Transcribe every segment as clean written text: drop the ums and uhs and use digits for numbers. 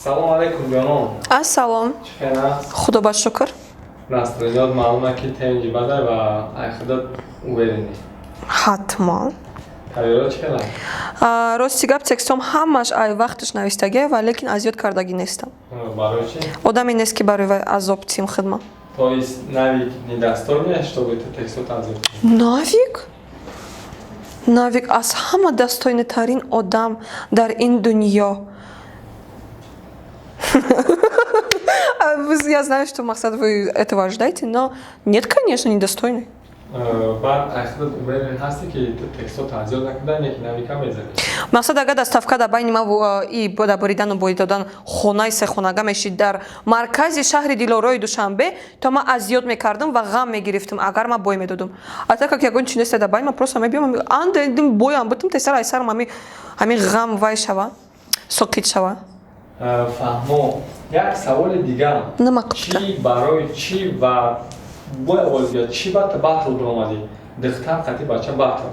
Салом алейкум, ҷонон. Ассалом. Чӣ хел аст? Худо ба шукр. Настроениёт маълума, ки тенҷи бадай ва ай худат уверенӣ. Ҳатман. Тайёро чӣ хел аст? Рости гап, текстом ҳамаш ай вақташ навистагия, ва лекин азёд кардагӣ нестам. Барои чӣ? Одаме нест, ки барои вай азоб тим хидма. То есть Навик недостойный, чтобы ту текстот азёд кунӣ? Навик? Навик аз ҳама достойнатарин одам дар ин дунё. Я знаю, что мақсад вы этого ожидаете, но нет, конечно, недостойный. Баъд ай худат уверен ҳастӣ, ки ту текстот азёд накардан, яки Навика мезанӣ? Мақсад, агар доставка дар байни ман и дар буридану бой додан хонаи сехонага мешид дар маркази шаҳри Дилорои Душанбе, то ман азёд мекардам ва ғам мегирифтам, агар ман бой медодам. А так как ягон чи нест дар байни ман, просто мебиём, андем, боям бутум, тесар ай сарам ҳами ғам вай шава, соқит шава. Фаҳмо. Як саволи дигар. Нима қибта? Чӣ, барои чӣ ва бояд овоз биёд, чӣ ба ту батл биромадӣ, духтар қати бача батл?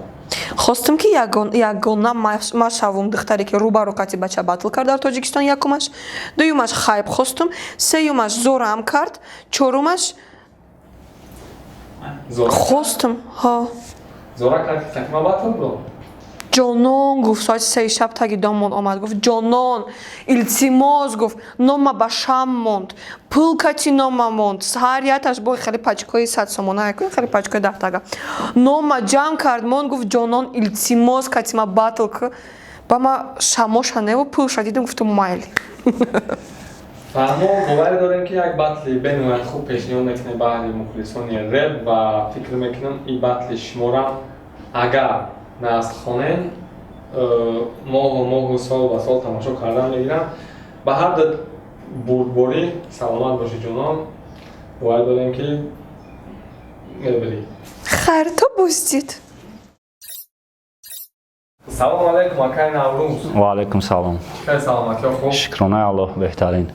Хостам, ки ягона ма шавум духтаре, ки рӯбарӯ қати бача батл кард дар Тоҷикистон, якумаш. Дуюмаш, хайп хостум. Сеюмаш, зорам кард. Чорумаш, хостум, ҳо. Зора кард, ки қати ма батл биром? Ҷонон, гуфт, соати 3 шаб таги домон омад, гуфт: «Ҷонон, илтимос», гуфт, «нома ба шам монд, пул кати нома монд». Ҳар яташ бо хеле пачкои 100 сомона, якун хеле пачкои даҳтага нома ҷамъ кард, монд, гуфт: «Ҷонон, илтимос, катима батл ку». Ба ма шамоша неву пулша дидам, гуфтум: «Майли». Ва мо боварӣ дорем, ки як батли бениҳоят хуб пешниҳод мекунем баҳри мухлисони реп, ва фикр мекунам, ин батли шумора агар насл хонен, моҳу моҳу, сол ба сол тамошо кардан мегирам. Ба ҳар ду бурдборӣ, саломат бошӣ, ҷонон. Боварӣ дорем, ки мебарӣ. Хайр, то боздид. Салом алейкум, акай Наврӯз. Ва алайкум салом. Чӣ хел, саломатиё хуб? Шукронаи Аллоҳ, беҳтарин.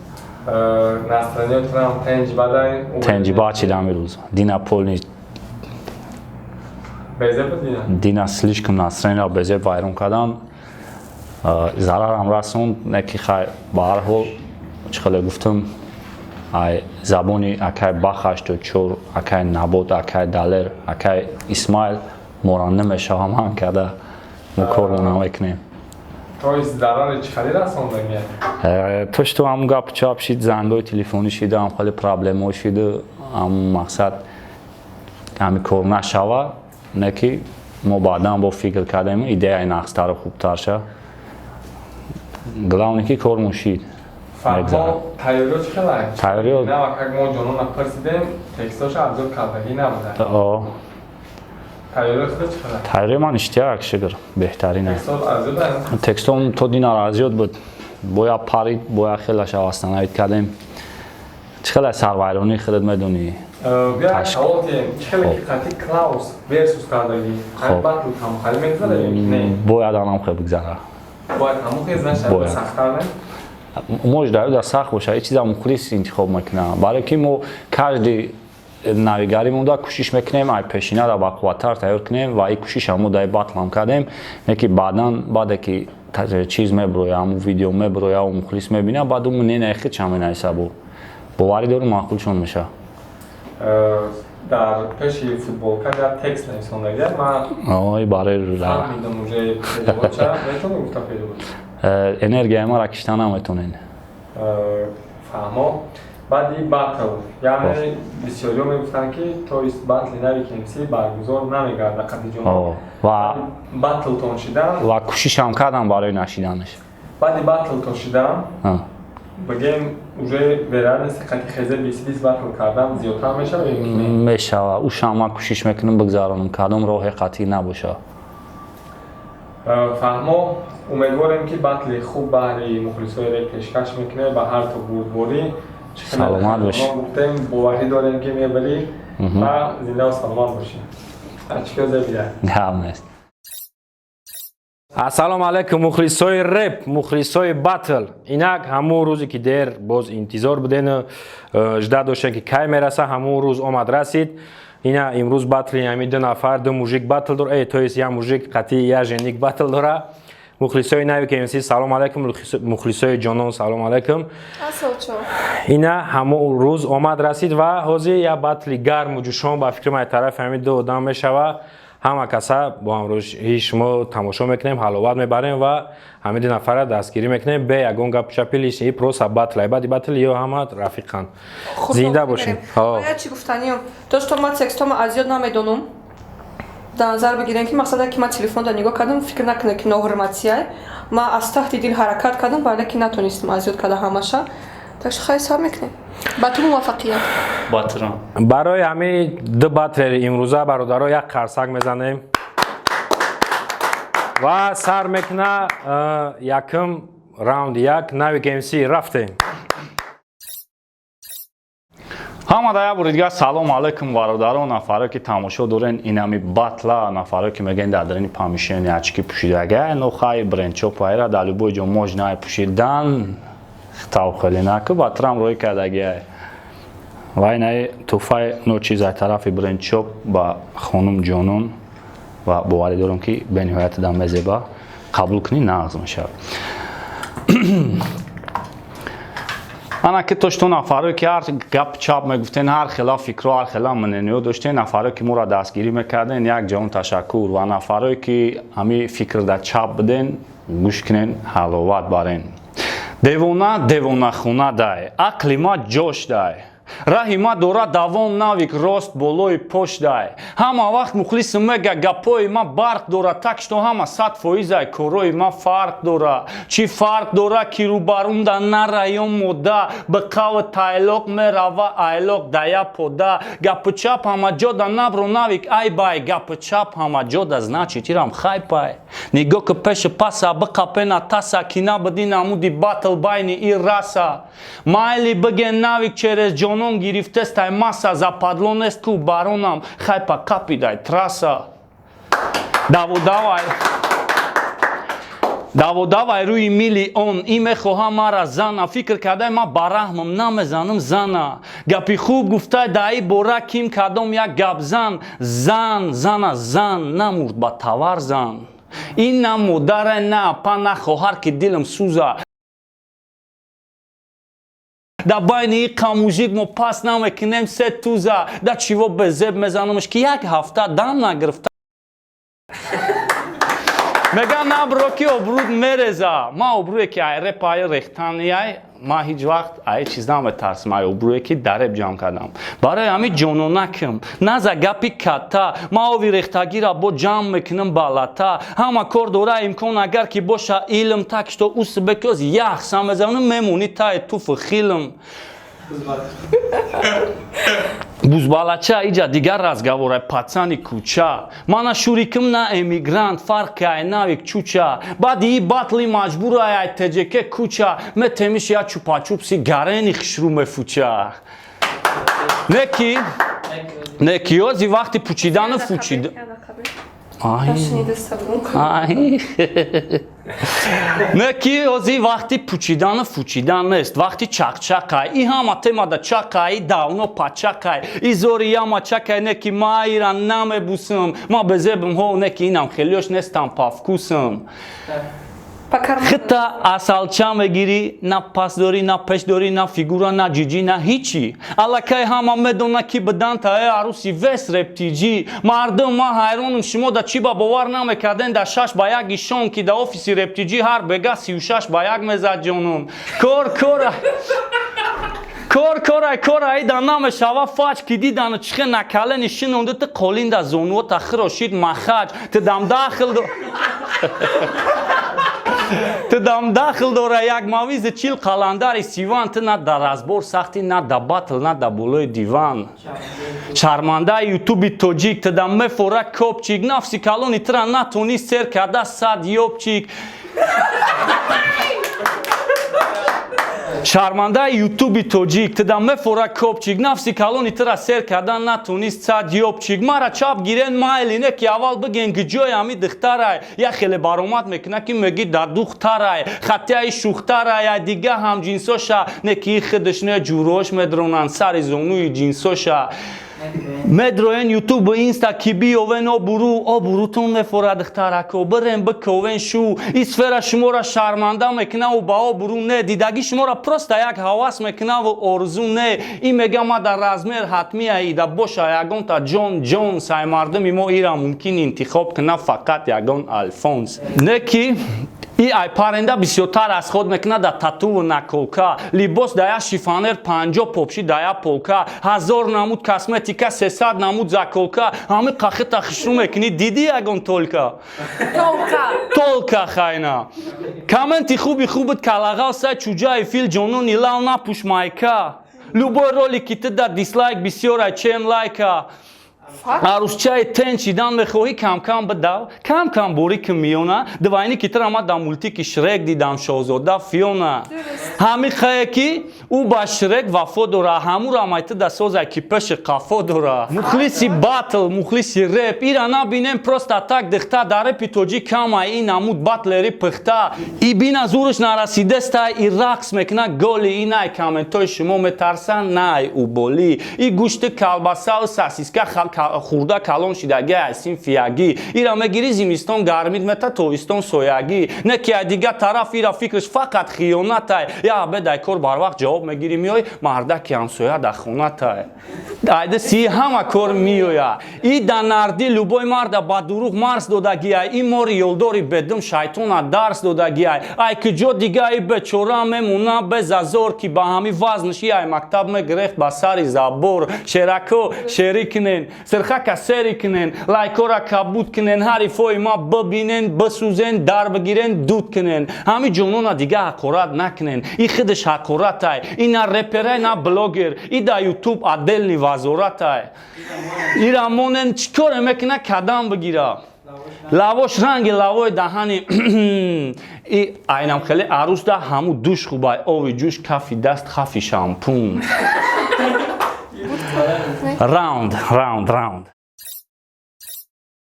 Настроениётонам тенҷ бадай? Тенҷи бад шидам имрӯз. Дина полный. Безеб буд дина? Дина слишком настроениро безеб вайрон кардан, зарарам расонд. Не ки хай, ба ҳар ҳол, чӣ хеле гуфтам, ай забони акай Бах 84, акай Набот, акай Далер, акай Исмаил мора намешава ман карда, мо корро намекунем. То есть зарари чӣ хеле расондагия? То что ҳамун гап чап шид, зангои телефонӣ шида, ҳам хеле проблемаҳо шида, ҳамун мақсад ҳами кор нашава. Не ки мо баъдан бо фикр кардем, идеяи нақстару хубтар ша. Главное, ки кормон шид. Фаҳмо. Тайёриё чӣ хелай? Тайёриё. Навакак мо ҷонона пурсидем, текстоша абзор кардагӣ набуда. О. Тайёриё худо чӣ хелай? Тайёрии ман иштияк, шукр, беҳтарин. Текстот азёд? Текстом то динар азёд буд, бояд парид, бояд хелаша восстановить кардем. Чӣ хеле сарвайронӣ, худат медонӣ. Бия, савол диҳем: чӣ хеле ки қати Клаус версус кардагӣ, батл ҳамхали мегузара ё ки не? Бояд анам хел бигзара. Бояд ҳамон хел нашавад, сахттар не? Может, дар сахт боша, ҳеҷ чиза мухлис интихоб мекунам, барое ки мо каждый навигарӣ монда кӯшиш мекунем ай пешинара бақувваттар тайёр кунем, ва ин кӯшиша мо дар батлам кардем. Не ки баъдан, баъде ки чиз меброя, ҳамун видео меброя, мухлис мебина, баъд уму не хича менависа, бо боварӣ дорум, маъқулшон меша. Дар пеши футболка як текст нависондагия, ман Ой, барои фаҳмидам уже переводча. Метавонӣ гуфта перевод? Энергияи мара кишта наметонен. Фаҳмо. Баъди батл, яъне бисёриҳо мегуфтанд, ки то есть батли нави КМС баргузор намегардад қати ҷон. Ва батлтон шидан. Ва кӯшишам кардам барои нашиданаш. Баъди батлтон шидан, бигем, уже вероятности қати хезе 20 батл кардан зиёдтар мешавад ё ки не? Мешава. Ушам ман кӯшиш мекунам бигзаронам, кадом роҳе қатъӣ набоша. Фаҳмо. Умедворем, ки батли хуб баҳри мухлисои реп пешкаш мекунем. Ба ҳар ту бурдборӣ. Саломат бош. Гуфтем, боварӣ дорем, ки мебарӣ, ва зиндаву саломат бошӣ. Ачкиё зебия. Гап нест. Ассалому алайкум, мухлисои реп, мухлисои батл. Инак, ҳамун рӯзе, ки дер боз интизор будену жда доштем, ки кай мераса, ҳамун рӯз омад расид. Ина имрӯз батли ҳами ду нафар, ду мужик батл дора, то есть як мужик қатъи як женик батл дора. Мухлисои Навик МС, салом алайкум. Мухлисои ҷонон, салом алайкум. Ина ҳамон рӯз омад расид ва ҳозир як батли гарму ҷӯшон ба фикри ман тарафи ҳамин ду одам мешава. Ҳама каса бо ҳамроҳии шумо тамошо мекунем, ҳаловат мебарем ва ҳамин ду нафара дастгирӣ мекунем. Бе ягон гапу чапи лишний, просто батл. Баъди батл ё ҳама рафиқанд. Зинда бошем. Бояд чӣ гуфтаниям, то что ман текстома аз ёд намедонам, дар назар бигирем, ки мақсада ки ман телефонда нигоҳ кардам, фикр накунед, ки ноҳурматияй. Ман аз таҳти дил ҳаракат кардам, вале ки натонистам аз ёд карда ҳамаша. Так что хай, сар мекунем. Ба ту муваффақият. Батрам. Барои ҳамин ду батлери имрӯза, бародаро, як қарсак мезанем ва сар мекуна якум раунди як Навик МС, рафтем. Ҳамада як бори дигар салом алайкум, бародарон, нафаре ки тамошо дорен инами батла, нафаре ки мегӯен дар дарини помещение очки пӯшидага, но хай, брендчо пайра дар любой ҷо можно пӯшидан, тавхеле наку батрам рӯй кардагиай. Ва инаи туҳфаи ночиз аз тарафи брендшоп ба хонум ҷонон, ва боварӣ дорам, ки бениҳоят дам мезеба, қабул кунӣ, нағз мешавад. Ана ки то что нафаре ки ҳар гап чап мегуфтен, ҳар хела фикро, ҳар хела мнениё доштен, нафаре ки моро дастгирӣ мекарден, як ҷаҳон ташаккур. Ва нафаре ки ҳами фикр дар чап биден, гӯш кунен, ҳаловат барен. Девона девонахона дай, ақли ма ҷош дай, раҳи ма дора давом, Навик рост болои пош дай. Ҳама вақт мухлисм мега, гапҳои ма барқ дора, так что ҳама 100 фоизай, корои ма фарқ дора. Чӣ фарқ дора, ки рӯбарумда нара ё мода, ба қавли тайлоқ мерава айлоқ дая пода. Гапу чап ҳама ҷода набро, Навик, ай бай, гапу чап ҳама ҷода, значит, ирам хайпай. Нигоҳ ки пеши паса, биқапена таса, ки набуди намуди батл байни и раса. Майли, биген, Навик через ҷонон гирифтестай маса, западло нест ку баронам, хайпа қапидай трасса. Даводавай, даводавай рӯи миллион, и мехоҳам мара зана, фикр кардай ма бараҳмам намезанам зана. Гапи хуб гуфтай даи бора ким кадом як гапзан, зан зана зан намурд ба тавар зан. Ин на модаре, на апа, на хоҳар, ки дилам сӯза. Дар байни и қамужик мо пас намекунем се туза. Да чиво безеб мезанамш, ки як ҳафта дам нагирифта. Меган, набро, ки обруд мереза. Ма обрӯе ки ай репай рехтанияй, ма ҳеҷ вақт ай чиз наметарсам, ай обрӯе ки дар реп ҷамъ кардам. Барои ҳамин ҷононакам наза гапи катта, ма ови рехтагира бо ҷамъ мекунам балата. Ҳама кор дора имкон, агар ки боша илм, так что усбекоз яхса мезанам, мемонӣ таи туфу хилм. Бузбалача, иҷа дигар разговорай, пацани кӯча. Мана шуриким на эмигрант, фарқи ай Навик чуча. Баъди и батли маҷбурай ай ТЖК кӯча метемиш, я чупачупси гарени хишрӯ мефуча. Неки неки ёзи вақти пучидану фучида. Ай. Не ки ози вақти пучидану фучидан нест, вақти чақчақай. И ҳама темада чақай, и давно пачақай. И зори яма чакай, не ки ма ира намебусам. Ма безебам ҳо, не ки инам хелиёш нестам по вкусам. Хита асалча мегирӣ, на пас дорӣ, на пеш дорӣ, на фигура, на ҷиҷӣ, на ҳичи. Аллакай ҳама медона, ки бидан таи арӯси вес рептиҷӣ. Мардум, ман ҳайронам, шумо да чӣ ба бовар намекарден да 6-1 ишон, ки да офиси рептиҷӣ ҳар бега 36-1 мезад ҷонон. Кор кора кор корай корай да намешава фаҷ, ки дидану чихе накалени шинонду ту қолинда зонуота хирошид махаҷ. Ту дам дахл ту дам дахл дора як мавизи чил қаландари сиван. Ту на дар разбор сахтӣ, на да батл, на да болои диван. Шармандаи ютуби тоҷик, ту дам мефора копчик, нафси калони тура натонӣ сер карда сад ёбчик. Шармандаи ютуби тоҷик, туда мефора копчик, нафси калони тура сер кардан натонист сад ёбчик. Мара чап гирен, майли, не ки аввал биген, ки ҷои ҳами духтарай. Як хеле баромад мекуна, ки меги дар духтарай, хаттияи шухтарай, ай дига ҳамҷинсоша, не ки худаш не ҷурош медронанд сари зонуи ҷинсоша. Медроен Ютуб, Инста, ки биёвен обурӯ, обурӯтон мефора, духтарако, бирен биковен шу. И сфера шуморо шарманда мекунаву ба обурӯ не, дидагӣ шуморо просто як ҳавас мекунаву орзу не. И мега, ма дар размер ҳатмӣ аида боша ягонта Ҷон Ҷонс. Ай мардуми мо ира мумкин интихоб куна фақат ягон Алфонс. Не ки и ай паренда бисёртар аз худ мекунад да татуву наколка, либос да я шифоньер, 50 попши да я полка, 1000 намуд косметика, 300 намуд заколка. Ҳами қахита хушрӯ мекунӣ, дидӣ ягон толка? Толка хайна. Комменти хуби хубит калағал сай чуҷаи фил, ҷонони лал, напӯш майка. Любой ролики ту да дислайк бисёра, чем лайка. Арӯсчаи тен чидан мехоҳӣ, камкам бидав, камкам борӣ ки миёна. Двойники тира ма дар мультики Шрек дидам, шоҳзода Фиона. Ҳами хае ки ӯ ба Шрек вафо дора, ҳамура майти да соза ки пеши қафо дора. Мухлиси батл, мухлиси реп, ира набинем просто так. Дихта дар репи тоҷик камай и намуд батлери пихта. И бина, зурш нарасидеста, и рақс мекуна голи. И най комментои шумо метарса, най уболӣ. И гӯшти калбасаву сосиска хурда калон шидаги, ай синфиягӣ. Ира мегирӣ, зимистон гармид мета, тобистон соягӣ. Не ки ай дигар тараф ира фикраш фақат хиёнатай. Я бедай кор барвақт ҷавоб мегирӣ, меой, мардаки ҳамсоя дар хонатай, айда си ҳама кор меоя. И да нарди любой марда ба дурӯғ марс додагиай. И мори ёлдори бедум шайтона дарс додагиай. Ай киҷо дига и бечора мемона безазор, ки ба ҳами вазнаш и ай мактаб мегирехт ба сари забор. Шерако, шерӣ кунен, сирхака сери кунен, лайкора кабуд кунен, ҳарифои ма бибинен, бисӯзен, дар бигирен, дуд кунен. Ҳами ҷонона дига ҳақорат накунен, и худаш ҳақоратай. И на реперай, на блогер, и да Ютуб отдельный вазоратай. Ира монен, чӣ коре мекуна, кадам бигира, лавош ранги лавои даҳани и айнам. Хеле арӯс да ҳаму душ хубай, ови ҷӯш, кафи даст, хафи шампун. Раунд, раунд, раунд.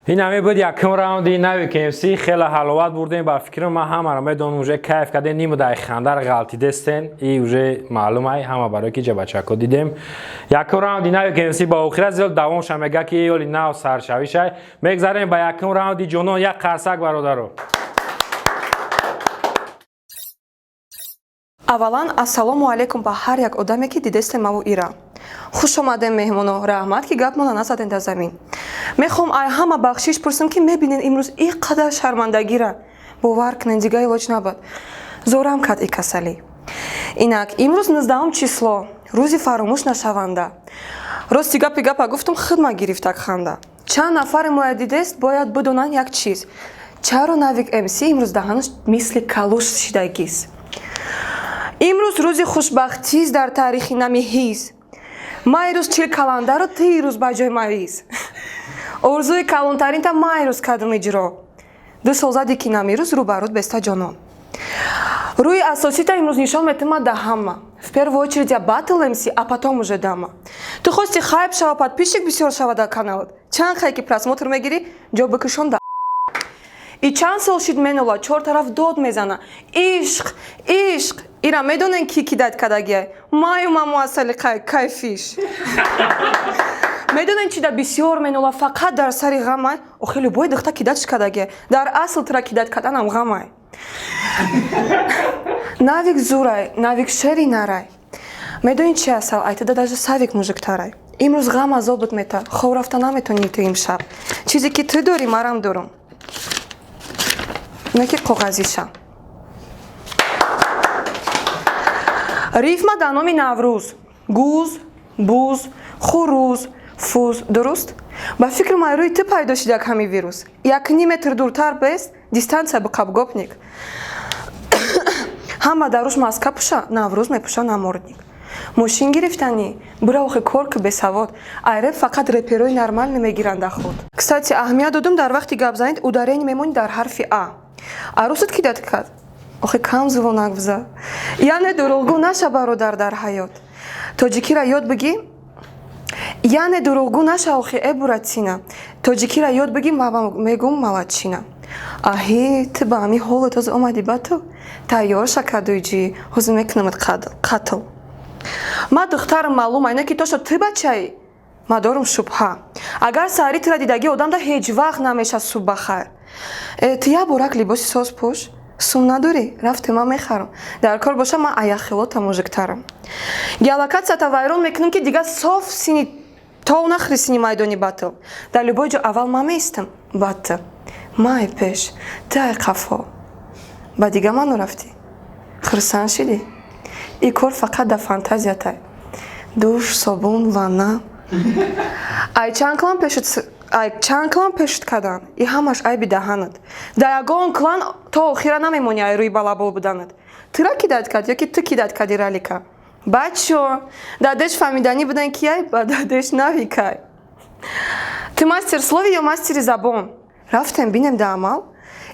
Ин ҳаме буд якум раунди нави КМС. Хеле ҳаловат бурдем. Ба фикрам, ман ҳамаро медонам, уже кайф кардем, нимудай хандар ғалтидестен, и уже маълум ай ҳама, барое ки ҷабачако дидем. Якум раунди нави КМС ба охира зиёд давомша мега, ки ёли нав саршавишай. Мегзарем ба якум раунди ҷонон. Як қарсак, бародаро. Аввалан, ассалому алайкум ба ҳар як одаме, ки дидестем маву ира. Хуш омадем, меҳмоно, раҳмат, ки гапмона назадем дар замин. Мехоҳам ай ҳама бахшиш пурсам, ки мебинен, имрӯз ин қадар шармандагира. Бовар кунен, дига илоҷ набад, зорам кард и касалӣ. Инак, имрӯз 19-ум число, рӯзи фаромӯш нашаванда. Рости гапи гапа гуфтум, хидма гирифтак ханда. Чанд нафаре моя дидест, бояд бидонанд як чиз: чаро Навик МС имрӯз даҳанаш мисли калуш шидагист. Имрӯз рӯзи хушбахтист дар таърихи нами ҳиз. Ма ирӯз чил каландаро, ту ирӯз ба ҷои мариз. Орзуи калонтаринта ма ирӯз кардам иҷро. Ду сол зади, ки намирӯз рӯбарӯд беста ҷонон. Рӯи асосита имрӯз нишон метима да ҳама. В первую очередь я батл МС, а потом уже дама. Ту хости хайп шава, подписчик бисёр шава дар каналат. Чанд хай ки просмотр мегирӣ, ҷо бикушон да. И чанд сол шид, менола, чор тараф дод мезана: ишқ, ишқ. Ира медонен, ки кидать кардагиай? Маю маму асали кайфиш. Медонен, чи да бисёр менола, фақат дар сари ғамай? Охи любой духта кидатьш кардагиай. Дар асл тура кидать карданам ғамай. Навик зурай, Навик шери нарай. Медонӣ чи, асал айтада даже Савик мужиктарай. Имрӯз ғам азобат мета, хоб рафта наметонӣ ту имшаб. Чизе ки ту дорӣ, марам дорум, не ки коғазиша. Рифма дар номи Наврӯз: гуз, буз, хурӯз, фуз. Дуруст, ба фикри ман, рӯи ту пайдо шид як ҳами вирус. Якним метр дуртар бест, дистанция биқаб, гопник. Ҳама дар рӯз маска пӯша, Наврӯз мепӯша намордник. Мошин гирифтанӣ бура, охи кор ки бесавод. Айреп фақат реперои нормал намегиранда худ. Кстати, аҳамият додум, дар вақти гап занид ударение мемонӣ дар ҳарфи а. Арӯсат кидать кард? Охи кам зувонак биза, яъне дурӯғгӯ наша, бародар, дар ҳаёт тоҷикира ёд бигӣ. Яъне дурӯғгӯ наша, охи э буратина, тоҷикира ёд бигӣ, мегум молодчина. Аҳи, ту ба ҳами ҳолат ҳозир омадӣ ба ту тайёр шакадуйҷӣ, ҳозир мекунамат қатл. Ма духтарам, маълум айна ки тошо ту бачаӣ. Ма дорум шубҳа. Агар саҳари тира дидагӣ одам да ҳеҷ вақт намеша субҳ ба хайр. Ту як борак либоси соз пӯш. Сум надорӣ? Рафте ман мехарам. Дар кор боша ман аяхилота мужиктарам. Геолокатсията вайрон мекунам, ки дига соф сини тов нахӯри сини майдони батл. Дар любой ҷо аввал ман меистам, баъд ту. Май пеш, ту ай қафо. Ба дига ману рафтӣ. Хурсанд шидӣ? И кор фақат дар фантазиятай. Душ, собун, ванна. Ай чанд клан пешат, ай чанд клан пешат кадан? И ҳамаш айби даҳанат. Дар ягон клан то охира намемонӣ ай рӯи балабол буданат. Тура кидать кард ё ки ту кидать кардӣ ралика? Бачо, дадеш фаҳмиданӣ будан ки ай ба дадеш навикай. Ту мастер слови ё мастери забон? Рафтем бинем да амал.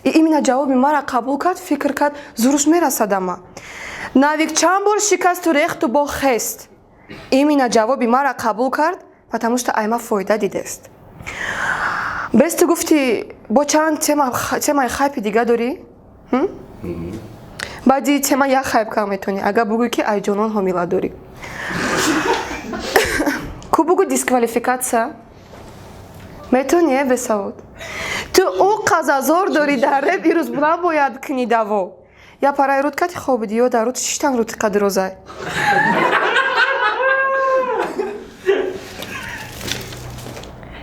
И именно ҷавоби мара қабул кард, фикр кард, зуруш мерасад ама. Навик чанд бор шикасту рехту бо хест. Именно ҷавоби мара қабул кард, потому что айма фоида дидест. Бес ту гуфти бо чанд тема, темаи хайпи дига дорӣ? Баъди тема як хайп кар метавонӣ, агар бугӯӣ ки ай ҷонон ҳомила дорӣ. Ку бугӯ дисквалификатсия? Метавонӣ, э бесавод? Ту ӯ қазазор дорӣ дар реп, ирӯз набояд кунӣ даво. Я параи руд кати хобидӣ ё дар руд шиштан рути қадрозай.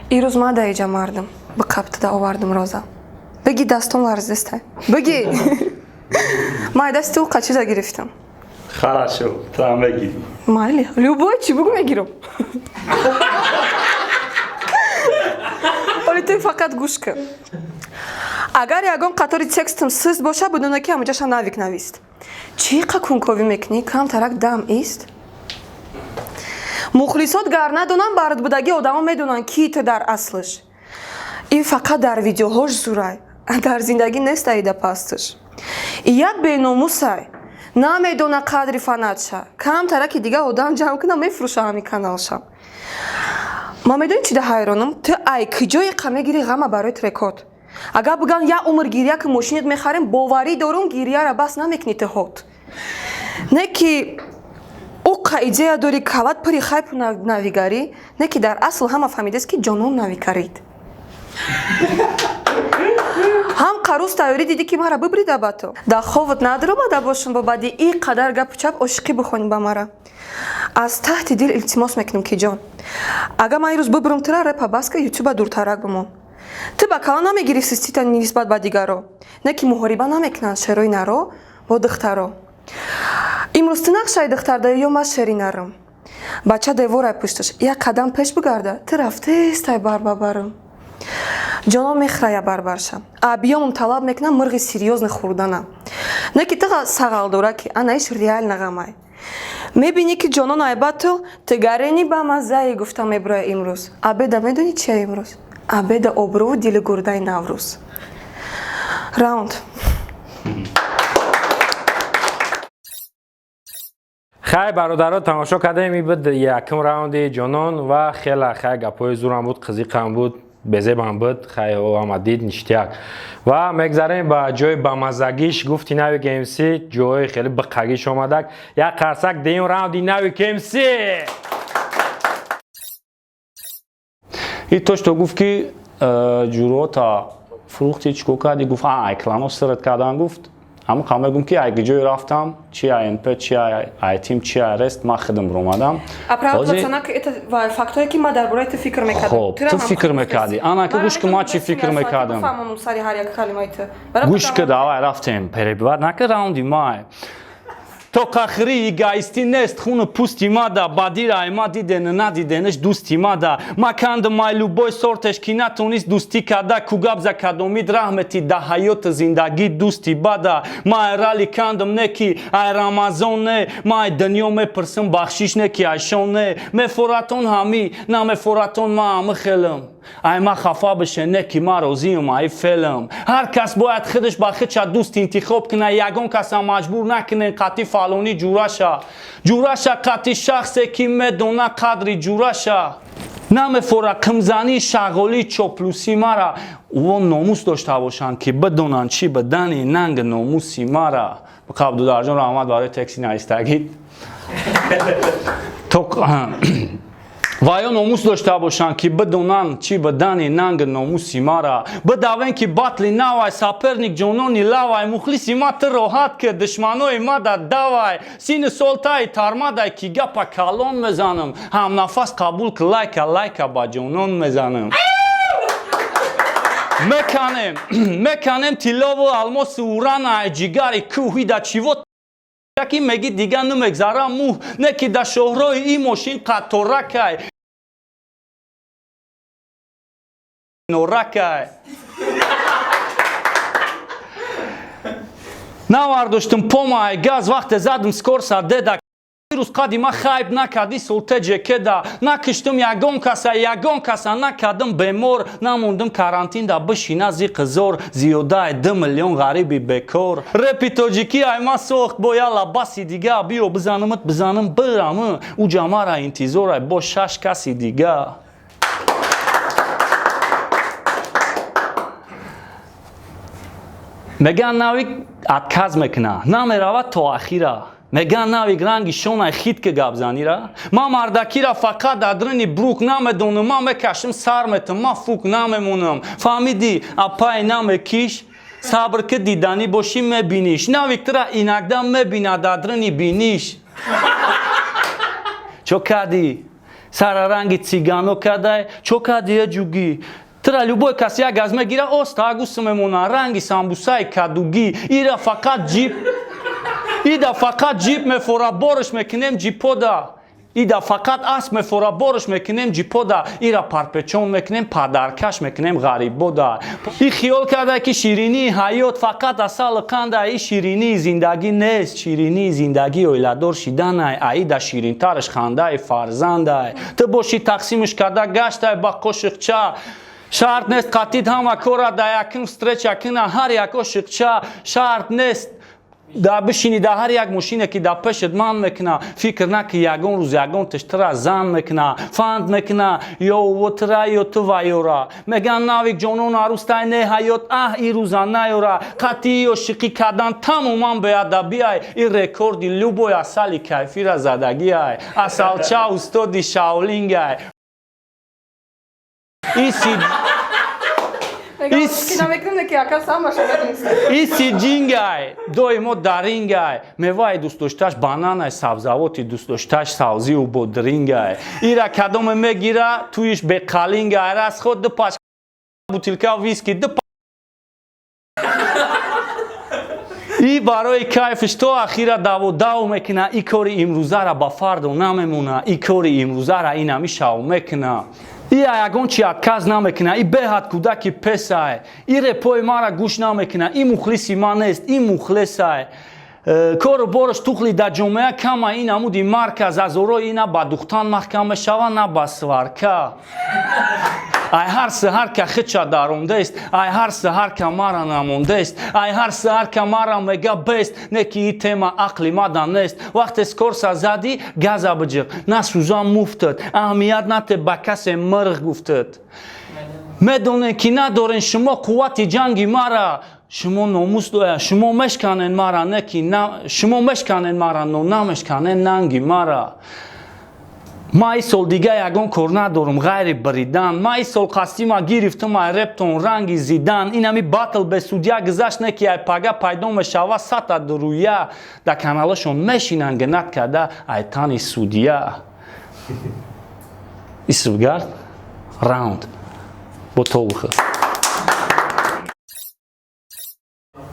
Ирӯз ма да иҷа мардам, биқаптада овардам роза. Бигӣ дастон ларзистай. Бигӣ. Ман дасти ӯ чиза гирифтам. Хорошо, ту ҳам бигӣ. Майли, любой чӣ бугӯ мегирам. Оли ту фақат гӯш кун. Агар ягон қатори текстам сист боша, будона ки ҳамаҷаша навик навист. Чӣ қа кунковӣ мекунӣ? Камтарак дам ист. Мухлисот гар надонанд, бардбудагӣ одамо медонанд, ки ту дар аслаш. Ин фақат дар видеоҳош зурай, дар зиндагӣ нест аида пасташ. И як беномусай, намедона қадри фанатша. Камтараки дига одам ҷамъ кунам, мефурӯша ҳамин каналша. Ман медонӣ чӣ да ҳайронам? Ту ай куҷое қа мегирӣ ғама барои трекот? Агар бигӯянд як умр гиря ки мошинат мехарем, боварӣ дорум гирияра бас намекунӣ ту ҳот. Не ки ӯ қа идея дорӣ, калат пури хайпу навигарӣ, не ки дар асл ҳама фаҳмидааст, ки ҷонон навигарид. Ҳам қарӯз тайёрӣ дидӣ ки мара бибрида ба ту. Дар ховат надиромада бошам бо баъди и қадар гапу чап ошиқӣ бихонӣ ба мара. Аз таҳти дил илтимос мекунам ки ҷон. Агар ман ирӯз бибурам тура, репа бас ка ютуба дуртарак бимон. Ту ба кала намегирӣ систита нисбат ба дигаро. Не ки муҳориба намекунанд шерои наро бо духтаро. Имрӯз ту нақшаи духтар дарӣ ё ман шери нарам. Бача деворай пушташ, як қадам пеш бигарда, ту рафтестай бар ба барам. Ҷонон мехӯрая барбарша. Абиёмам талаб мекунам мирғи серьёзный хӯрдана. Не ки ту сағалдора ки анаиш реально ғамай. Мебинӣ ки ҷонон айбатл ту гарени ба маззаи гуфта мебуроя имрӯз. Абеда медонӣ чия имрӯз? Абеда обрӯву дили гурдаи Наврӯз. Раунд. Хай, бародаро, тамошо кардем, ин буд якум раунди ҷонон ва хела хай гапҳои зурам буд, қизиқам буд, безебам буд, хай ҳама дид ништяк. Ва мегзарем ба ҷои бамаззагиш, гуфти Навик МС, ҷои хеле биққагиш омадак. Як қарсак дуюм раунди Навик МС. И то, что гуфт ки ҷурота фурӯхти, чӣ кор кардӣ, гуфт ай клано сират кардан, гуфт ҳамон қам мегӯм ки ай ҷое рафтам, чи АНП, чи айтим, чи рест, ман худам ромадам. Оправдываться на это фактое ки ман дар бораи ту фикр мекардам. Хоб, ту фикр мекардӣ. Ана ки гӯш ки ман чӣ фикр мекардам. Фаҳмонам сари ҳар як калимаи ту. Гӯш ки давай рафтем, перебивать нака раунди май. То қахри эгоистӣ нест хуну пӯсти мада, бадира ай ма диден надиденаш дӯсти мада. Ма кандам ай любой сортеш ки натонист дӯстӣ карда, ку гап за кадомид раҳмети да ҳаёти зиндагӣ дӯсти бада. Ма ай рали кандам не ки ай Рамазон не, ма ай дунё мепурсам бахшиш не ки айшон не. Мефоратон ҳамӣ, намефоратон ма ҳамӣ хелам. Ай ма хафа беше не ки ма розиам ай фелам. Ҳар кас бояд худаш ба худша дӯст интихоб кунад, ягон каса маҷбур накунен қатъи фалонӣ ҷураша. Ҷураша қатъи шахсе ки медона қадри ҷураша. Намефора қимзанӣ шағолӣ чоплусӣ мара. Ӯ номус дошта бошанд ки бидонанд чӣ бидани нанг номуси мара. Қабдударҷон, раҳмат барои тексти навистагит. То Ва ё номус дошта бошанд, ки бидонанд чӣ бидани нанги номуси мара. Бидавен, ки батли навай, соперник ҷонони лавай, мухлиси ма ту роҳат ки душманои ма да давай. Сини сол таи тармадай, ки гапа калон мезанам, ҳамнафас қабул ки лайка лайка ба ҷонон мезанам. Меканем, меканем тиллову алмосу урана, ҷигари кӯҳи да чиво яки меги дига намегзара мӯҳ не ки да шоҳрои ин мошин қатторакай норакай. Навардоштум помай газ вақте задум скорса деда рӯз қади ма хайб накарди солтеҷе кеда накиштум ягон каса, ягон каса накардум бемор, намондум карантин да бишина зиқи зор зиёдаи 2 миллион ғариби бекор. Репи тоҷикӣ ай ма сохт бо яла баси дига биё бизанумт бизанум бирам уҷа мара интизорай бо шаш каси дига. Меган Навик отказ мекуна, намеравад то ахира. Меган Навик ранги шонай хит ки гапзанира. Ман мардакира фақат дар дрини брук намедонам, ман мекашим сар метам, ман фук намемонам. Фаҳмидӣ, апай намекиш, сабр ки диданӣ бошӣ мебиниш. Навик тура иногда мебинад дар дрини биниш. Чо кардӣ? Сара ранги цигано кадай, чо кардӣ е ҷугӣ? Тура любой кас як газ мегира, оста агусу мемона ранги самбусаи кадугӣ. Ира фақат ҷип, ида фақат ҷип мефора, борш мекунем ҷипода. Ида фақат асп мефора, борш мекунем ҷипода. Ира парпечон мекунем, падаркаш мекунем ғарибода. И хиёл карда, ки ширинии ҳаёт фақат асалу қанда. И ширинии зиндагӣ нест, ширинии зиндагӣ оиладор шиданай, аида ширинтараш хандаи фарзандай. Ту бошӣ тақсимш карда гаштай ба қошиқча. Шарт нест қатид ҳама кора да якум встреча кина ҳар як ошиқча. Шарт нест да бишинӣ да ҳар як мошине, ки да пешат ман мекуна. Фикр наки ягон рӯз ягон тиштра зан мекуна, фанд мекуна ё вотра, ё ту вайёра. Меган Навик ҷонон арӯстай не ҳаёт аҳ и рӯза наёра. Қатъи ошиқӣ кардан тамоман беадабиай, и рекорди любой асали кайфира задагиай. Асалча устоди шаолингай. Иси иси ҷингай доимо дарингай, меваи дӯстдоштааш бананай, сабзавоти дӯстдоштааш савзию бодрингай. Ира кадоме мегира туиш беқалингай, расход ду паш бутилка виски ду и барои кайфиш то ахира даву дав мекуна. И кори имрӯзара ба фардо намемона, и кори имрӯзара инами шав мекуна. И ягон чи отказ намекуна, и беҳад кӯдаки песай. И репои мара гӯш намекуна, и мухлиси ман нест, и мухлисай. Кору бораш тухли дар ҷомеа кама, ин амуди марказ азорои на ба духтан маҳкам мешава, на ба сварка. Ай ҳар саҳар ка хича дарондест, ай ҳар саҳар ка мара намондест, ай ҳар саҳар ка мара мега бест, не ки и тема ақли мада нест. Вақте скорса задӣ, газа биҷиқ, насӯза муфтад, аҳамият нате ба касе мирғ гуфтад. Медонед, ки надорен шумо қуввати ҷанги мара, шумо номус доя, шумо мешканен мара, не ки шумо мешканен мара, но намешканен нанги мара. Ма ин сол дига ягон кор надорам ғайри биридан. Ма ин сол қасдима гирифтум ай рептон ранги зидан. Инами батл бе судья гузашт, не ки ай пага пайдо мешава сата дуруя, дар каналашон мешинанд гнать карда ай тани судья. Исубгард раунд бо тобуха.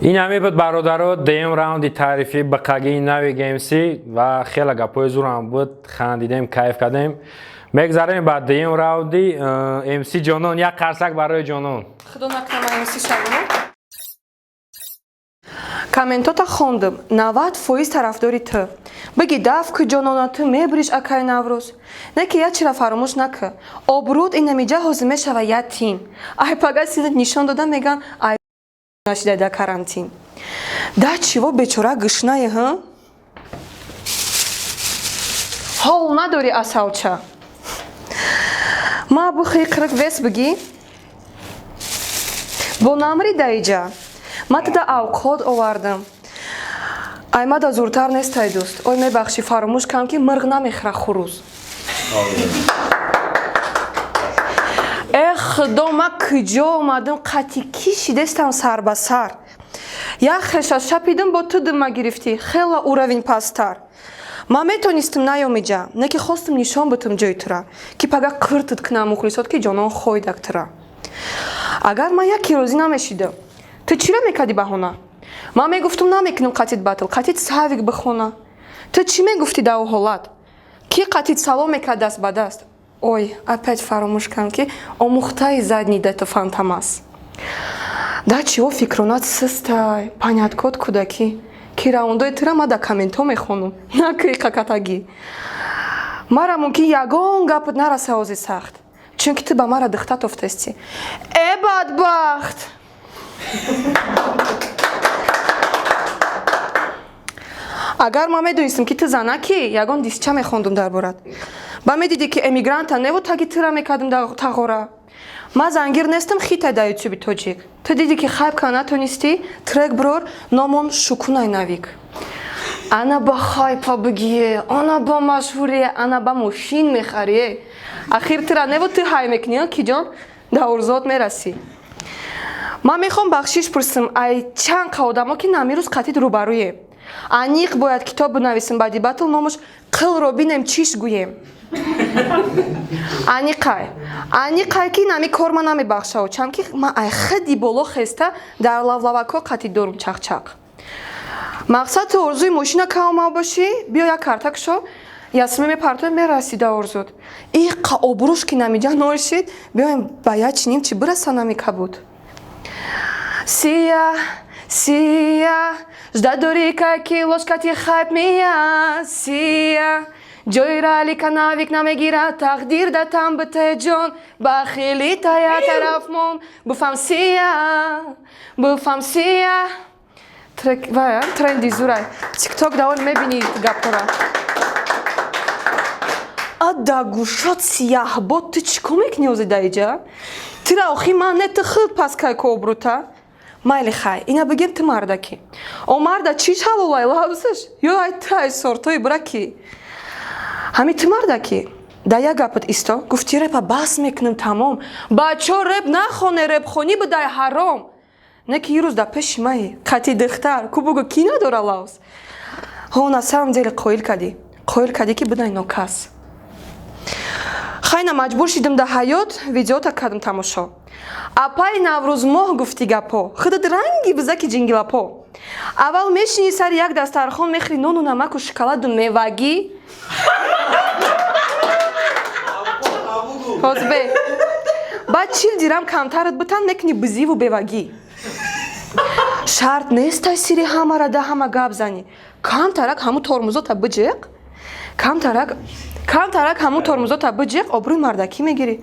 Ин ҳаме буд, бародаро, дуюм раунди таърифӣ бақагии нави гмс ва хеле гапҳои зурам буд, хандидем, кайф кардем. Мегзарем ба дуюм раунди МС Ҷонон. Як қарсак барои Ҷонон. Худо накунам МС шавам. Комментота хондум, 90% тарафдори ту. Биги даф ки ҷонона, ту мебириш, акай Наврӯз. Не ки як чира фаромӯш накӣ, обрӯд инамиҷа ҳозир мешава я тин. Ай пага синат нишон дода меган ай нашида да карантин. Да чиво бечора гушнае ҳа? Ҳол надорӣ, асалча. Ма бухи қирқ вес бигӣ. Бо намри даиҷа. Ма туда авқот овардам. Аймада зуртар нестай, дӯст. Ой, мебахшӣ, фаромӯш кардам, ки мирғ намехӯра хурӯз. Худо, ма куҷо омадам, қати ки шидестам сар ба сар? Як хеша шапидам, бо ту димма гирифтӣ, хела уровень пасттар. Ман метонистам наёмиҷа, не ки хостам нишон бутам ҷои тура, ки пага қиртит кунам мухлисот, ки ҷонон хойдак тура. Агар ман яке розӣ намешидам, ту чира мекардӣ баҳона? Ман мегуфтам, намекунам қатит батл, қатит савик бихона. Ту чӣ мегуфтӣ дар ӯ ҳолат? Ки қатит салом мекард даст ба даст? Ой, опять фаромӯш кардам, ки омӯхтаи задний дето фантамас. Да чиво фикронат систай, поняткот кӯдакӣ, ки раундои тура ма дар комментҳо мехонам, на ки қакатагӣ. Мара мумкин ягон гапат нараса ози сахт, чунки ту ба мара духта тофтастӣ. Э, бадбахт! Агар ман медонистам, ки ту занакӣ, ягон дисча мехондум дар борат. Ба медидӣ, ки эмигранта неву таги тура мекардам дар тағора. Ман зангир нестам, хитай дар ютуби тоҷик. Ту дидӣ, ки хайп кара натонистӣ, трек брор номон шукунай навик. Ана ба хайпа бигие, ана ба машҳурие, ана ба мошин мехарие. Ахир тура неву ту ҳай мекунӣ, ки ҷон дар орзуот мерасӣ. Ман мехоҳам бахшиш пурсам ай чанд қа одамо, ки намирӯз қатид рӯбарӯем. Аниқ бояд китоб бинависем баъди батл, номаш «Қилро бинем, чиш гӯем». Аниқай. Аниқай, ки нами кор ма намебахшав, чамки ман ай хиди боло хеста дар лавлавакҳо қатид дорум чақчақ. Мақсад ту орзуи мошина каомав бошӣ, биё як карта кушо, ясме мепартои, мерасӣ да орзуд. Иқа обрӯш ки намиҷа нол шид, биёем ба як чиним чи бираса нами кабуд. Сия, сия, ждать дорӣ кай ки ложкати хайп мия, сия. Ҷои ралика навик намегирад, тақдир да тан бите ҷон, бахили тая тараф мон, буфам сия, буфам сия. Трек, вая, тренди зурай. Тикток давол мебини гапора. Ада гӯшот сияҳбод, ту чӣ кор мекунӣ ози дар иҷа? Тира охи ман не, ту худ пас кай ко обрута? Майли хай, ина бигем, ту мардакӣ. О марда чиш ҳалолай лавзаш? Ё ай ту ай сортои бираки? Ҳами ту мардакӣ. Да як гапат исто, гуфти репа бас мекунем тамом. Бачо, реп нахоне, репхонӣ будай ҳаром. Не ки ирӯз дар пеши маи, қати духтар, ку бугӯ, ки надора лавз? Ҳо, на самом деле қоил кардӣ. Қоил кардӣ, ки будай нокас. Хайна маҷбур шидам дар ҳаёт, видеота кардам тамошо. Апаи Наврӯзмоҳ гуфти гапҳо, худат ранги бизаки ҷингилапо. Аввал мешинӣ сари як дастархон, мехӯри нону намаку шоколаду мевагӣ. Ҳозбе. Баъд 40 дирам камтарат бутан, мекунӣ бизиву бевагӣ. Шарт нест сири ҳамара да ҳама гап занӣ. Камтарак ҳамун тормузота биҷиқ, камтарак камтарак ҳамун тормузота биҷиқ, обрӯи мардакӣ мегирӣ.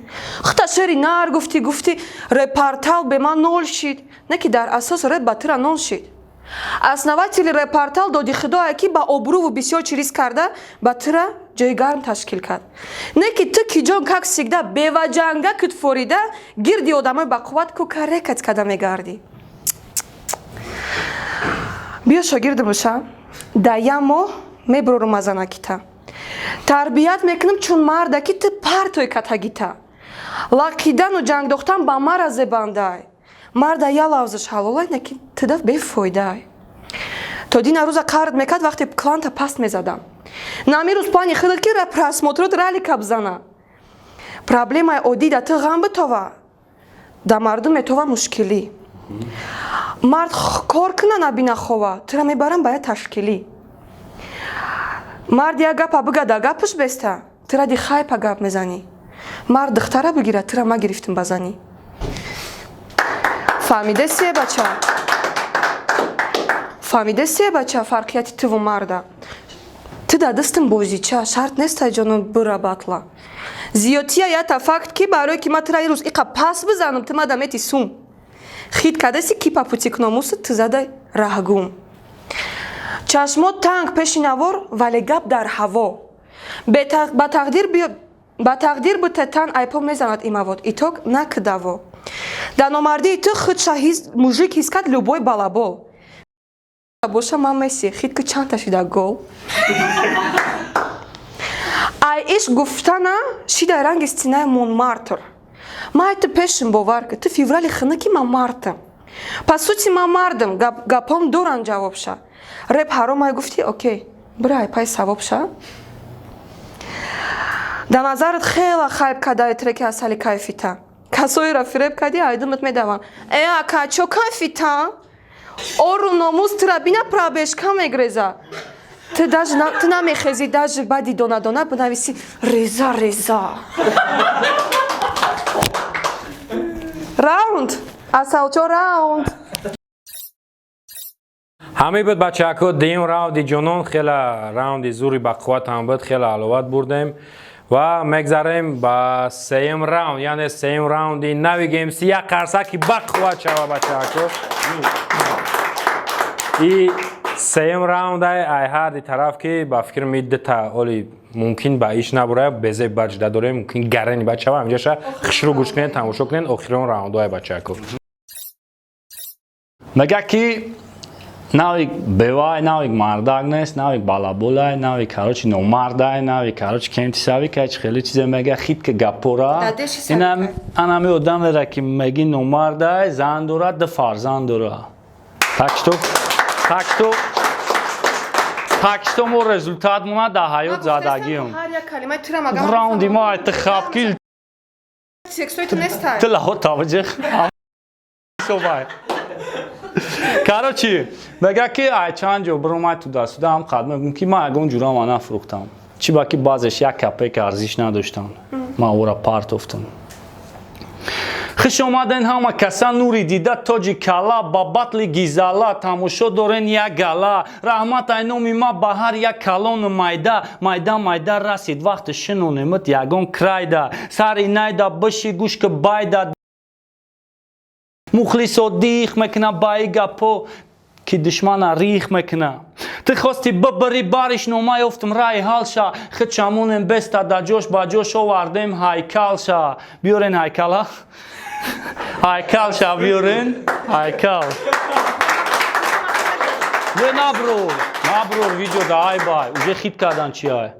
Хута шери нар гуфтӣ, гуфтӣ репортал бе ман нол шид. Не ки дар асос реп ба тура нол шид. Основатели репортал доди худое, ки ба обрӯву бисёр чи риск карда ба тура ҷои гарм ташкил кард. Не ки ту ки ҷон, как всегда беваҷанга кутфорида гирди одамои бақувват кукарекат карда мегардӣ. Биё шогирдам боша, дар як моҳ мебурорум аз занакита. Тарбият мекунам чун марда, ки ту партои катагита. Лақидану ҷангдохтан ба мара зебандай. Марда я лавзаш ҳалолай, не ки туда бефоидай. То дина рӯза қард мекард, вақте кланта паст мезадам. Намирӯз плани худат ки просмотрот ралика бизана. Проблемаи оддӣ да ту ғам битова, да мардум метова мушкилӣ. Мард кор куна, набина хова, тура мебарам ба як ташкилӣ. Мард як гапа бига, да гапаш беста, ту ради хайпа гап мезанӣ. Мард духтара бигира, тура ма гирифтим ба занӣ. Фаҳмидесие, бача? Фаҳмидесие, бача, фарқияти туву марда? Ту дар дастам бозича, шарт нестай ҷоно бура батла. Зиёдтия ята факт, ки барое ки ма тура ирӯз иқа пас бизанам, ту мада мети сум. Хит кадаси ки по пути к номусу ту задай раҳгум. Чашмот танг пеши навор, вале гап дар ҳаво. Ба тақдир буте тан айпо мезанад имавод, итог накдаво. Дар номардии ту худша мужик ҳис кард любой балабол. Боша ман Месси, хит ки чандта шида гол. Ай ишқ гуфтана шида ранги стенаи Монмартр. Ман ту пешим, бовар ки ту феврали хинаки, ман мартам. По сути, ман мардам, гапом доран ҷавобша. Реп ҳаромай гуфтӣ, окей, бирай пай савобша. Дар назарат хела хайп кадаи треки асали кайфита. Касоеро фиреб кардӣ, айдумат медаванд. Э, ака, чо кайфита? Ору номус тура бина, пробежка мегреза. Ту даже ту намехези, даже баъди дона-дона бинависи реза реза. Раунд! Асалчо, раунд! Ҳамин буд, бачаҳако, дуюм раунди ҷонон. Хела раунди зури бақувват ҳам буд, хела ҳаловат бурдем ва мегзарем ба сеюм раунд, яъне сеюм раунди нави гмс. Як қарсаки бақувват шава, бачаҳако. И сеюм раундай ай ҳарди тараф, ки ба фикрам и дута оли мумкин ба иш набурая, безеб баҷда дорем, мумкин гарани бачава ҳаминҷаша хушрӯ гӯш кунед, тамошо кунед охирон раундҳои, бачаҳако. Мега ки навик бевай, навик мардак нест, навик балаболай, навик, короче, номардай, навик, короче, кемтисави кач, хеле чизе мега, хит ки гапора. Дадеши Ина савикай. Анами одамера ки меги номардай, зан дорад, ду фарзанд дора. Так что мо результат мона дар ҳаёт задагием. Ҳар як калимаи тура магам. Раунди мо айти хапки. Текстои ту нестай. Ту лаҳо таваҷҷӯҳ собай. Короче, мега ки ай чанд ҷо биромай ту дастуда ҳам қад мегум ки ман ягон ҷура ма нафурӯхтам. Чӣ ба ки баъзеш як копейка арзиш надоштам. Ман ӯра партофтам. Хуш омаден ҳама каса, нури дида, тоҷи кала, ба батли гизала тамошо дорен як гала. Раҳмат ай номи ма ба ҳар як калону майда, майда майда расид вақти шинонемит ягон крайда. Сари найда биши, гӯш ки байда. Мухлисо дих мекуна ба и гапо, ки душмана рих мекуна. Ту хости бибири бариш, нома ёфтум раи ҳалша. Хид шамонем беста да ҷош, ба ҷош овардем ҳайкалша. Биёрен ҳайкала. Ҳайкалша биёрен, ҳайкал. Не наброр, наброр видео да ай бай. Уже хит кардан чи ай.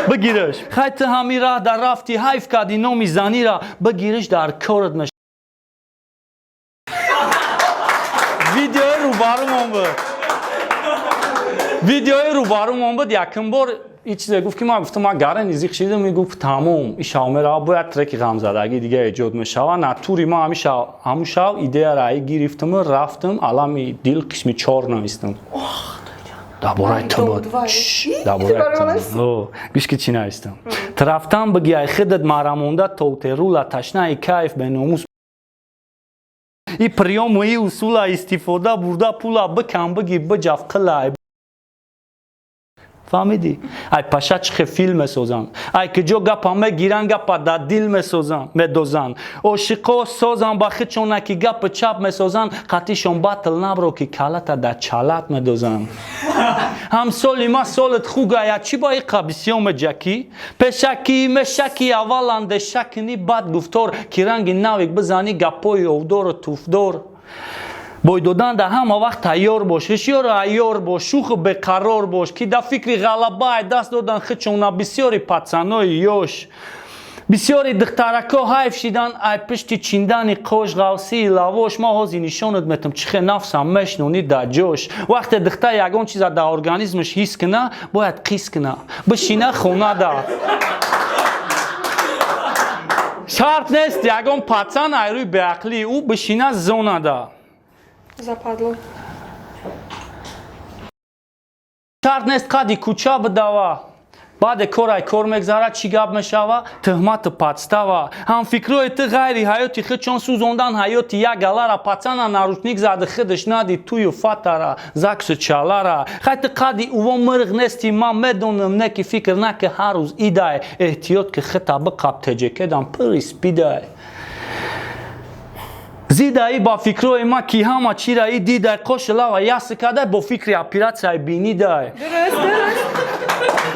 Бигираш. Хай, ту ҳами раҳ дар рафти, ҳайф кардӣ номи занира. Бигириш, дар корат меш. Видеои рӯбарумон буд. Видеои рӯбарумон буд, якум бор и чизе гуфт, ки ман гуфтам, ман гарани зиқ шидам, и гуфт тамом, и шав мерава, бояд треки ғамзадагӣ дига эҷод мешава. Натури ман ҳами шав, ҳамун шав идеяра ай гирифтаму рафтам, алами дил қисми чор навистам. Дар бораи ту буд. Дар бораи ту. Гӯш ки чӣ навистам. Ту рафтан биги ай худат марамонда тотерула, ташнаи кайф, беномус. И приёму и усула истифода бурда, пула бикан, биги биҷаф қилай. Фаҳмидӣ? Ай паша чихе филм месозанд, ай киҷо гапа мегиранд, гапа дар дил месозанд, медозанд. Ошиқо созанд ба худшона, ки гапи чап месозанд, қатишон батл набро, ки калата дар чалат медозанд. Ҳамсоли ма солат хугая, чӣ ба иқа бисёр меҷакӣ? Пешакӣ мешакӣ, аввал андеша кунӣ, баъд гуфтор, ки ранги навик бизанӣ гапҳои овдору туфдор. Бой додан дар ҳама вақт тайёр бош, ҳушёру айёр бош, шӯху беқарор бош, ки дар фикри ғалаба даст додан худшона бисёри пацанои ёш. Бисёри духтарако ҳайф шидан ай пишти чиндани қош, ғавсии лавош. Ма ҳозир нишонат метам, чӣ хел нафсам мешнонӣ дар ҷош. Вақте духтар ягон чиза дар организмаш ҳис куна, бояд қис куна, бишина хонада. Шарт нест ягон пацан ай рӯи беақлии ӯ бишина зонада. Западло. Шарт нест қади кӯча бидава. Баъде кор ай кор мегзарад, чӣ гап мешава? Тӯҳмату подстава. Ҳамфикрҳои ту ғайри ҳаёти худ чон сӯзондан ҳаёти як галара. Пацана наручник зади, худаш нади тую фатара, заксу чалара. Хай, ту қади уво мирғ нести, ман медонам, не ки фикр наки ҳар рӯз идай. Эҳтиёт ки хита биқаб, теҷекедан пири спидай. Зидаи ба фикрҳои ма, ки ҳама чира и дидай, қоши лава яси кадай, бо фикри оператсияи бинидай. Дуруст, дуруст.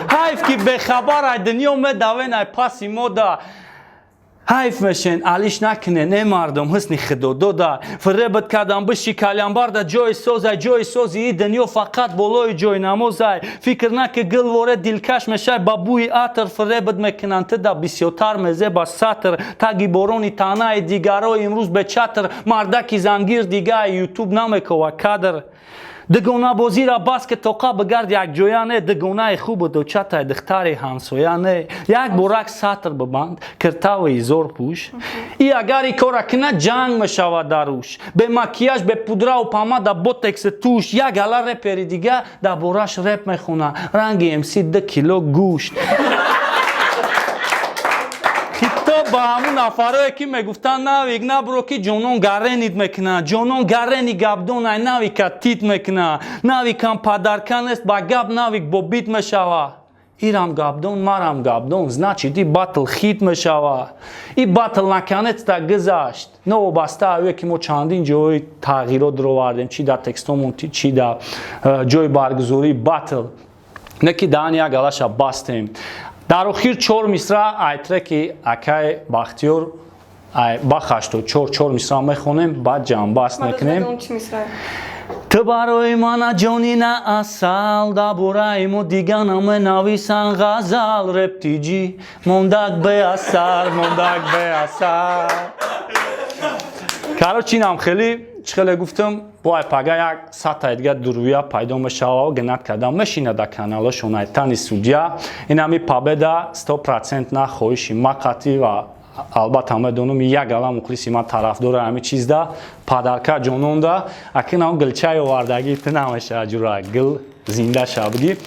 Ҳайф ки бехабар ай дунё медавен ай паси мода. Ҳайф мешен, алиш накунен, э мардум, ҳусни худо дода. Фиребат кардам, биши калянбарда ҷои созай, ҷои сози и дунё фақат болои ҷои намозай. Фикр наки гилворе дилкаш мешай, ба бӯи атр фиребат мекунанд, ту да бисёртар мезеба сатр. Таги борони таънаи дигаро имрӯз бечатр, мардаки зангир дигаи ютуб намекова кадр. Дугонабозира бас ки тоқа бигард якҷоя не, дугонаи хубу дочатай духтари ҳамсоя не. Як борак сатр бибанд, киртаву изор пӯш. И агар и кора кунад, ҷанг мешавад дар уш. Бе макияж, бе пудрау помада, ботекси туш, як гала репери дига дар бораш реп мехона. Ранги МС 2 кило гӯшт. Хитоб ба ҳамун нафарое, ки мегуфтанд, Навик набро, ки Ҷонон гаренит мекунад. Ҷонон гарени гапдонай, Навика тит мекунад. Навикам падарка нест ба гап, Навик бо бит мешава. Ирам гапдон, марам гапдон, значит, и батл хит мешава. И батл наконец-то гузашт. Новобаста аве ки мо чандин ҷои тағйирот даровардем, чи дар текстомон, чи дар ҷои баргузории батл, не ки даҳани як галаша бастем. Дар охир чор мисра ай треки акай Бахтиёр, ай Бах 84, чор мисра мехонем, баъд ҷамъбаст мекунем. Ту барои мана ҷони на асал, дар бораи мо дига наменависан ғазал. Рептиҷи мондак беасар, мондак беасар. Короче, инам хеле чӣ хеле гуфтам, бо ай пага як сатаи дига дурӯя пайдо мешава, гинат карда мешина дар каналошон айтани судья. Инами победа 100% на хоҳиши ма қатъӣ ва албатта медонам, як ала мухлиси ман тарафдори ҳами чизда падарка ҷононда. Акинам гилчаи овардагӣ ту намешава, ҷура гил зинда ша, бигӣ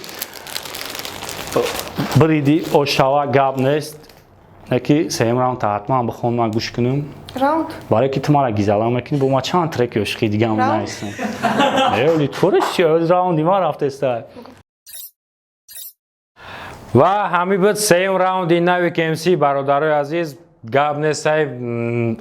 бириди ошава, гап нест. Неки сеюм раунд ҳатман бихон, ман гӯш кунам. Раунд. Барое ки ту мара гизала мекунӣ, бо ма чанд треки ошиқи дигам нависам. Эли тореш чи раунди ма рафтеста. Ва ҳамин буд сеюм раунди Навик МС. Бародарои азиз, гап нестай,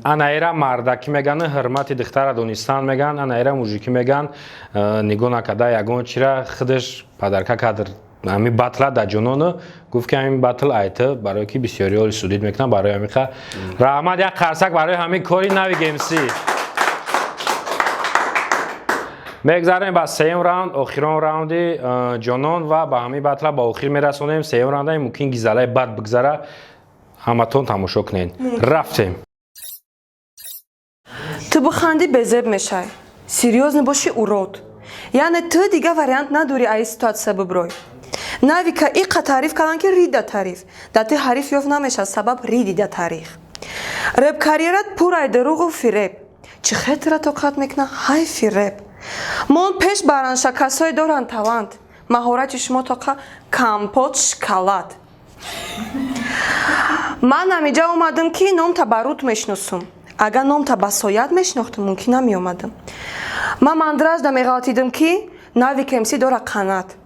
анаира мардакӣ меган, ҳурмати духтара донистан меган, анаира мужикӣ меган. Нигоҳ накарда ягон чира, худаш падарка кадр ҳамин батла дар ҷонону гуфт, ки ҳамин батл айта, барое ки бисёриҳо судить мекунанд. Барои ҳамиқа раҳмат, як қарсак барои ҳамин кори Навик МС. Мегзарем ба сеюм раунд, охирон раунди Ҷонон, ва ба ҳамин батла ба охир мерасонем. Сеюм раунда мумкин гизалаи бад бигзара, ҳаматон тамошо кунед. Рафтем. Ту бихандӣ, безеб мешай, серьёзно бошӣ, урод. Яъне ту дига вариант надорӣ аи ситуация биброй. Навика иқа таъриф карданд, ки рида таъриф да ту ҳариф ёфт намешавад, сабаб ридида таърих. Реп карьерат пурай дурӯғу фиреб, чӣ хетра тоқат мекуна, ҳайфи реп мон пеш баранша. Касое доранд талант, маҳорати шумо тоқа компот, шоколад. Ман амиҷа омадам, ки номта ба рут мешиносум. Агар номта ба соят мешинохтум, мумкин намеомадам. Ман мандражда меғалтидам, ки Навик МС дора қанат,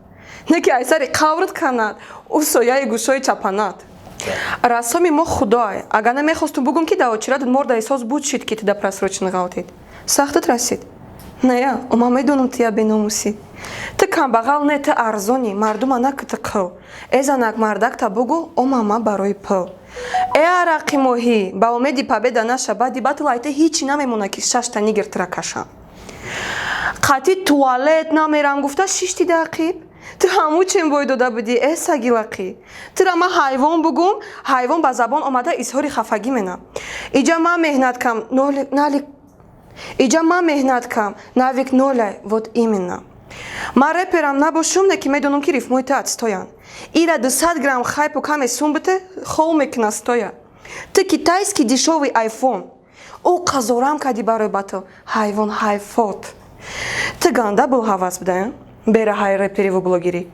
не ки айсари қаврат канад, ӯ сояи гӯшои чапанат. Рассоми мо худоай. Агар намехостум бугум, ки да очират морда эҳсос буд шид, ки туда просрочен ғалтид, сахтат расид. Ная, ман медонам, ту я беномусӣ, ту камбағал не, ту арзонӣ. Мардума наки ту қил, э занак, мардакта бугу, омама барои пул. Э арақи моҳӣ, ба умеди победа наша. Баъди батл айта ҳичи намемона, ки шашта нигер тура кашам. Қатъи туалет намерам гуфта шишти дақиб, ту ҳаму чем бой дода будӣ, э саги лақӣ. Тура ман ҳайвон бугум, ҳайвон ба забон омада изҳори хафагӣ менам. Иҷа ман меҳнат кам нали, иҷа ман меҳнат кам, Навик нолай. Вот именно, ман реперам набошум, не ки медонам, ки рифмои ту отстоянд. Ира 200 грамм хайпу каме сум бите, хов мекуна стоя. Ту китайский дешёвый айфон, ӯ қазорам кардӣ барои батл, ҳайвон, ҳайфот. Ту ганда булҳавас буда, бера ҳай репериву блогерӣ.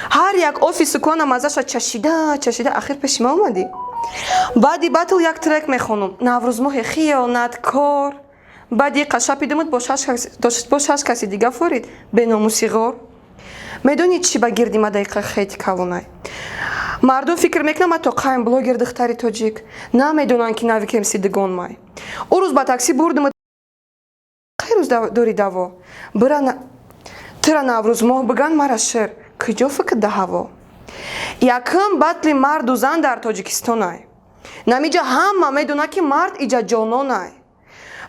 Ҳар як офису кона мазаша чашида чашида, ахир пеши ма омадӣ. Баъди батл як трек мехонум: наврӯзмоҳи хиёнаткор. Баъди қашапидумуд бо шаш каси дига форид, беномуси ғор. Медонӣ, чӣ ба гирди ма дақиқа хети калонай? Мардум фикр мекунам ма тоқаем блогер, духтари тоҷик намедонанд, ки Навик МС дигон май. Ӯ рӯз ба таксӣ бурдум, қай рӯз дори даво бира. Тура наврӯзмоҳ биган, мара шер куҷо фикр да ҳаво. Якум батли марду зан дар Тоҷикистонай. Намиҷа ҳама медона, ки мард иҷа ҷононай.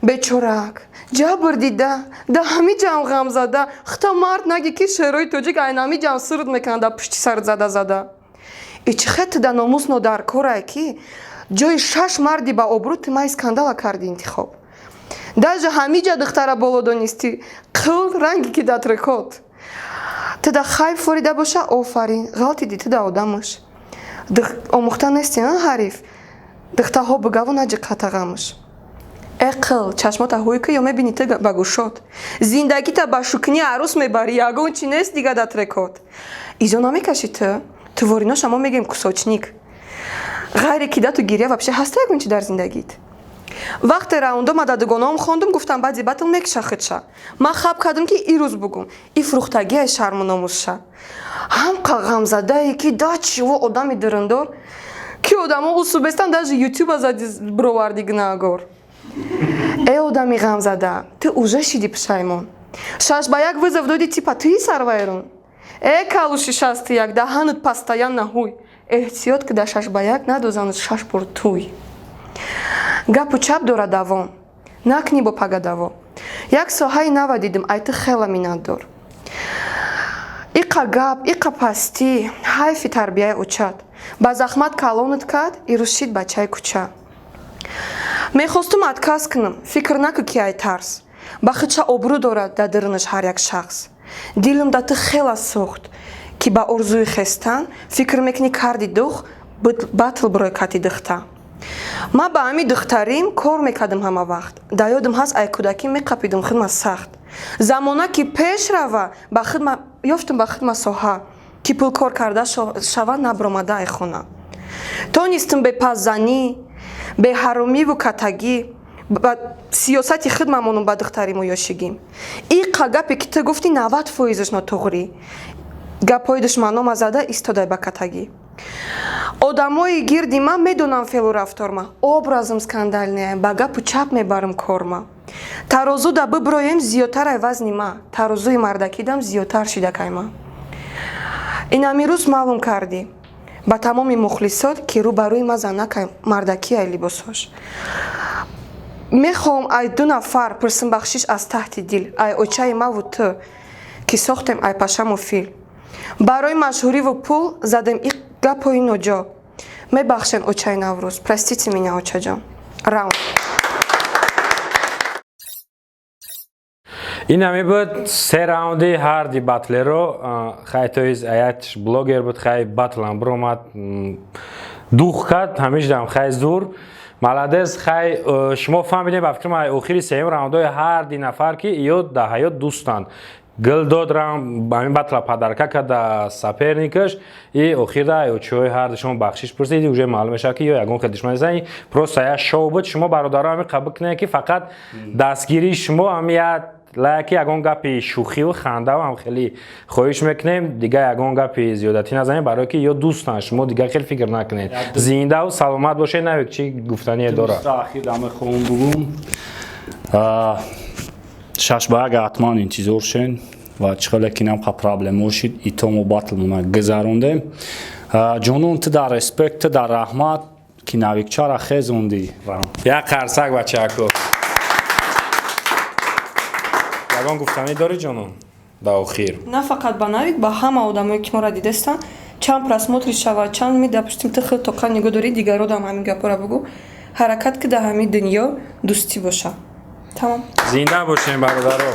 Бечорак ҷабр дида, да ҳамиҷам ғамзада. Хта мард наги, ки шерои тоҷик айнамиҷам сирд мекунанд, да пушти сар зада зада. Ичи хет да номус нодаркорай, ки ҷои шаш марди ба обрӯ ту май скандала карди интихоб. Даже ҳамиҷа духтара боло донистӣ, қил ранги ки да трекот. Ту да хайф форида боша, офарин, ғалтиди ту да одамаш. Омӯхта нести, а ҳариф. Духтаҳо бугаву наҷиқата ғамаш. Э қил, чашмота ҳуй ки ё мебини ту ба гӯшот. Зиндагита ба шукни арӯс мебарӣ, ягон чи нест дига да трекот. Изо намекашӣ ту? Тувориноша мо мегӯем кусочник. Ғайри кидату гиря вообще ҳаста ягон чи дар зиндагит? Вақте раундо ма да дугонаом хондум, гуфтам, баъди батл мекиша худша. Ман хаб кардам, ки ирӯз бугум. И фурӯхтагиай шарму номусша. Ҳамқа ғамзадае, ки да чиво одами дурандор, ки одамо усубестан, даже ютуба зади бироварди гунаҳгор. Э одами ғамзада, ту уже шиди пушаймон. 6-1 вызов доди, типа туи сарвайрон. Э калуши 61, даҳанат постоянно ҳуй. Эҳтиёт, ки да 6-1 надозанад шаш бор туй. Гапу чап дора давом. Накни бо пага даво. Як соҳаи нава дидим, ай ту хела миннатдор. Иқа гап, иқа пастӣ, ҳайфи тарбияи очат. Ба захмат калонат кард, ирӯз шид бачаи кӯча. Мехостум отказ кунам, фикр накӣ, ки ай тарс. Ба худша обрӯ дорад дар дарунаш ҳар як шахс. Дилам да ту хела сӯхт, ки ба орзуи хестан фикр мекунӣ карди дух батл бирой кати духта. Ман ба ҳами духтарим кор мекардам ҳама вақт. Дар ёдам ҳаст, ай кӯдакӣ меқапидам хидмат сахт. Замона ки пеш рава, ба хидма ёфтум, ба хидма соҳа, ки пул кор карда шава, набромада ай хона. Тонистум бепаззанӣ, беҳаромиву катагӣ, ба сиёсати худ мамонум ба духтариму ёшигим. Иқа гапе ки ту гуфтӣ, 90 фоизаш нотуғрӣ. Гапҳои душманома зада истодай ба катагӣ. Одамои гирди ман медонам феълу рафторма. Образам скандальный, ба гапу чап мебарам корма. Тарозу да биброем зиёдтар ай вазни ма. Тарозуи мардакидам зиёдтар шидакайма. Инами рӯз маълум кардӣ ба тамоми мухлисот, ки рӯ ба рӯи ма занакай мардакиай либосош. Мехоҳам ай ду нафар пурсим бахшиш аз таҳти дил, ай очаи маву ту, ки сохтем ай пашаму фил. Барои машҳуриву пул задем и гапҳои ноҷо. Мебахшен, очаи Наврӯз, простите меня, очаҷон. Раунд. Ин ҳами буд се раунди ҳарди батлеро. Хай, тоиз аятш блогер буд, хай батлам биромад, дух кард, ҳамишдам хай зур, молодец. Хай, шумо фаҳмидем, ба фикрам, охири сеюм раундҳои ҳарди нафар, ки ё дар ҳаёт дӯстанд. Гил дод раунд, ҳамин батла подарка карда соперникаш, и охирда очиҳои ҳардушон бахшиш пурсид, уже маълум мешавад, ки ё ягон хел душман нестанд, просто як шоу буд. Шумо, бародаро, ҳамин қабул кунед, ки фақат дастгирии шумо ҳами як лайки, ягон гапи шӯхиву хандаву ҳам хеле хоҳиш мекунем, дигар ягон гапи зиёдатӣ назанем, барое ки ё дӯстанд, шумо дигар хеле фикр накунед. Зиндаву саломат бошед. Навик чӣ гуфтание дорад? Ахир мехоҳам бугум, 6-1 ҳатман интизор шен ва чӣ хеле ки намқа проблемо шид, итому батлмона гузарондем. Ҷонон, ту дар респект, ту дар раҳмат, ки навикчара хезондӣ. Як қарсак, бачаако. Ягон гуфтанӣ дорӣ, ҷонон, дар охир? На фақат ба Навик, ба ҳама одамое, ки моро дидастанд, чанд просмотри шавад, чанд ми допустим, ту худ тоқа нигоҳ дорӣ, дигаро дам ҳамин гапҳоро бугӯ. Ҳаракат ки дар ҳамин дунё дӯстӣ боша. Тамом. Зинда бошем, бародаро.